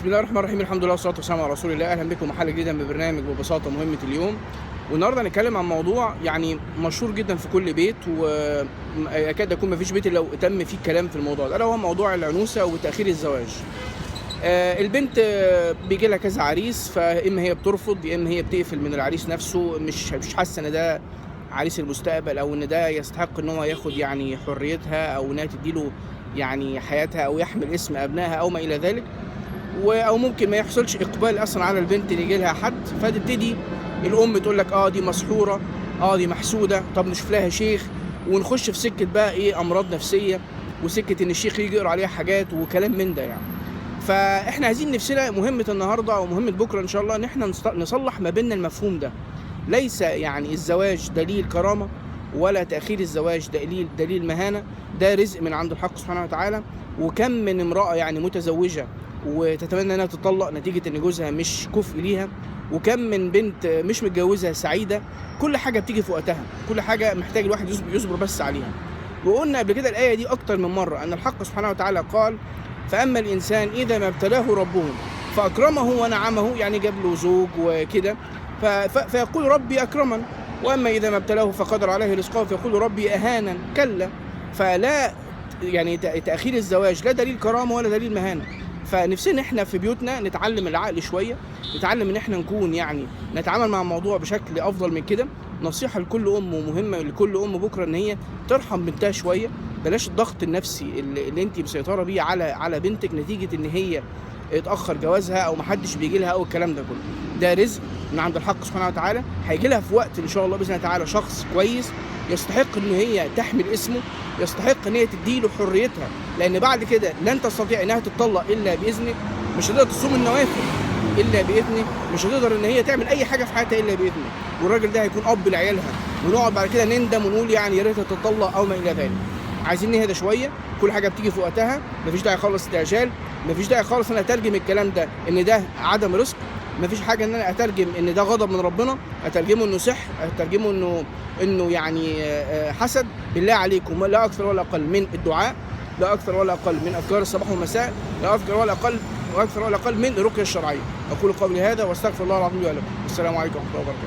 بسم الله الرحمن الرحيم، الحمد لله والصلاة والسلام على رسول الله. اهلا بكم حلقة جديدة من برنامج ببساطة مهمة اليوم. والنهارده هنتكلم عن موضوع يعني مشهور جدا في كل بيت، ويكاد يكون ما فيش بيت لو تم فيه الكلام في الموضوع ده، الا هو موضوع العنوسه وتاخير الزواج. البنت بيجي لها كذا عريس، فاما هي بترفض يا اما هي بتقفل من العريس نفسه، مش حاسه ان ده عريس المستقبل، او ان ده يستحق ان هو ياخد يعني حريتها، او انها تديله يعني حياتها، او يحمل اسم ابنائها، او ما الى ذلك. او ممكن ما يحصلش اقبال اصلا على البنت اللي يجي لها حد، فتبتدي الام تقول لك دي مسحوره، دي محسوده، طب نشوف لها شيخ، ونخش في سكة بقى ايه، امراض نفسية، وسكه ان الشيخ يجي يقرا عليها حاجات وكلام من ده يعني. فاحنا عايزين نفسنا مهمة النهارده او مهمة بكره ان شاء الله، ان احنا نصلح ما بيننا المفهوم ده. ليس يعني الزواج دليل كرامة، ولا تاخير الزواج دليل مهانة، ده رزق من عند الحق سبحانه وتعالى. وكم من امراة يعني متزوجة وتتمنى انها تطلق نتيجة ان جوزها مش كفء ليها، وكم من بنت مش متجوزة سعيدة. كل حاجة بتيجي في وقتها، كل حاجة محتاج الواحد يصبر بس عليها. وقلنا قبل كده الايه دي اكتر من مرة، ان الحق سبحانه وتعالى قال: فاما الانسان اذا ما ابتلاه ربه فاكرمه ونعمه، يعني جاب له زوج وكده، فيقول ربي اكرمن، واما اذا ما ابتلاه فقدر عليه رزقه فيقول ربي اهانا. كلا، فلا يعني تاخير الزواج لا دليل كرامة ولا دليل مهانة. فنفسنا احنا في بيوتنا نتعلم العقل شوية، نتعلم ان احنا نكون يعني نتعامل مع الموضوع بشكل افضل من كده. نصيحة لكل ام، ومهمة لكل ام بكره، ان هي ترحم بنتها شوية، بلاش الضغط النفسي اللي انت مسيطرة بيه على بنتك نتيجة ان هي اتاخر جوازها او محدش بيجي لها او الكلام ده كله. ده رزق من عند الحق سبحانه وتعالى، هيجي لها في وقت ان شاء الله باذن الله تعالى شخص كويس يستحق ان هي تحمل اسمه، يستحق ان هي تديله حريتها، لان بعد كده لن تستطيع انها تتطلق الا باذنه، مش هتقدر تصوم النوافل الا باذنه، مش هتقدر ان هي تعمل اي حاجة في حياتها الا باذنه، والراجل ده هيكون اب لعيالها، ونقعد بعد كده نندم ونقول يعني يا ريتها تتطلق او ما الى ذلك. عايزين نهدى شوية، كل حاجة بتيجي في وقتها، مفيش داعي خالص استعجال، مفيش داعي خالص ان انا اترجم الكلام ده ان ده عدم رزق، مفيش حاجة ان انا اترجم ان ده غضب من ربنا، اترجمه انه سحر، اترجمه انه يعني حسد. بالله عليكم، لا اكثر ولا اقل من الدعاء، لا اكثر ولا اقل من اذكار الصباح والمساء، لا اكثر ولا اقل واكثر ولا اقل من الرقية الشرعية. اقول قولي هذا واستغفر الله العظيم لي ولكم. والسلام عليكم ورحمة الله وبركاته.